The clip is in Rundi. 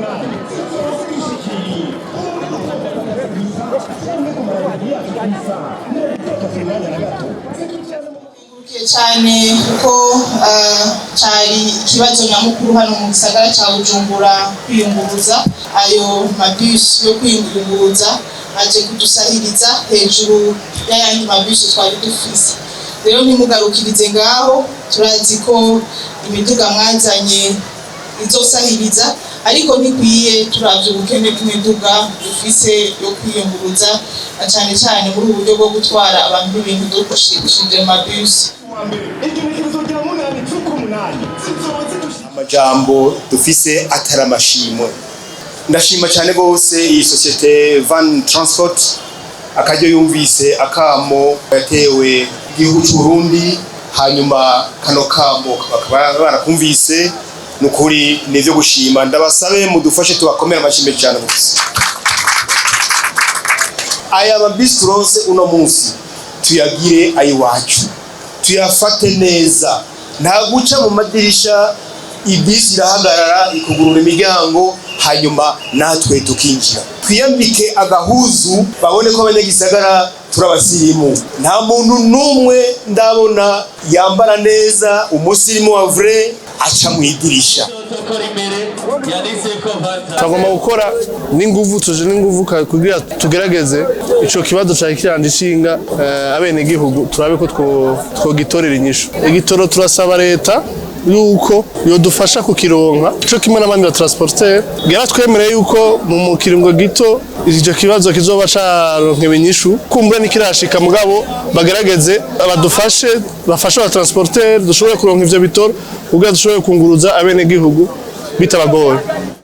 Z'umunani zizoba zishikiriye canke ku maradiyo yacu ku isaha 30 umwanya na gato. Nkengurukiye cyane kuko cari ikibazo nyamukuru hano mu gisagara ca Bujumbura kwiyunguruza. Ayo mabisi yo kwiyunguruza aje kudusahiriza hejuru y'ayandi mabisi twari dufise. Rero ntimugarukirize ngaho, turazi ko imiduga mwazanye izosahiriza, ariko ntikwiye turavye ubukene bw'imiduga dufise yo kwiyunguruza, na cane cane muri ubu buryo bwo gutwara abantu n'ibintu dukoresheje mabisi. Igenekerezo rya 8 z'ukumunani zizoba zidushikiriye. Amajambo dufise atari amashimwe. Ndashima cyane rwose iyi société Van Transport, akaryo yumvise akamo yatewe igihugu cy'u Burundi, hanyuma kano kamo bakaba barakumvise. Nukuri nivyo gushima. Ndabasabe mudufashe tubakomere amashimwe cyane gusa. Aya mabisi turonse uno munsi tuyagire ayiwacu, tuyafate neza. Nta guca mu madirisha, ibisi irahagarara ikugurura imiryango, hanyuma natwe tukinjira. Twiyambike agahuzu babone ko abanyagisagara turabasirimu. Nta muntu n'umwe ndabona yambara neza, umusirimu wa vrai aca mu idirisha. Tugomba gukora n'inguvu, tuje n'inguvu kugira tugerageze ico kibazo cari kiranje ishinga abenegihugu, turabe ko twogitorera inyishu. Igitoro turasaba leta yuko yodufasha kukironka co kimwe n'abandi ba transporteur. Yaratwemereye yuko mu kiringo gito ico kibazo kizoba caronkewe inyishu. Kumbura nikirashika, mugabo bagerageze badufashe, bafashe aba transporteur dushobore kuronka ivyo bitoro kugira dushobore kunguruza abenegihugu bitabagoye.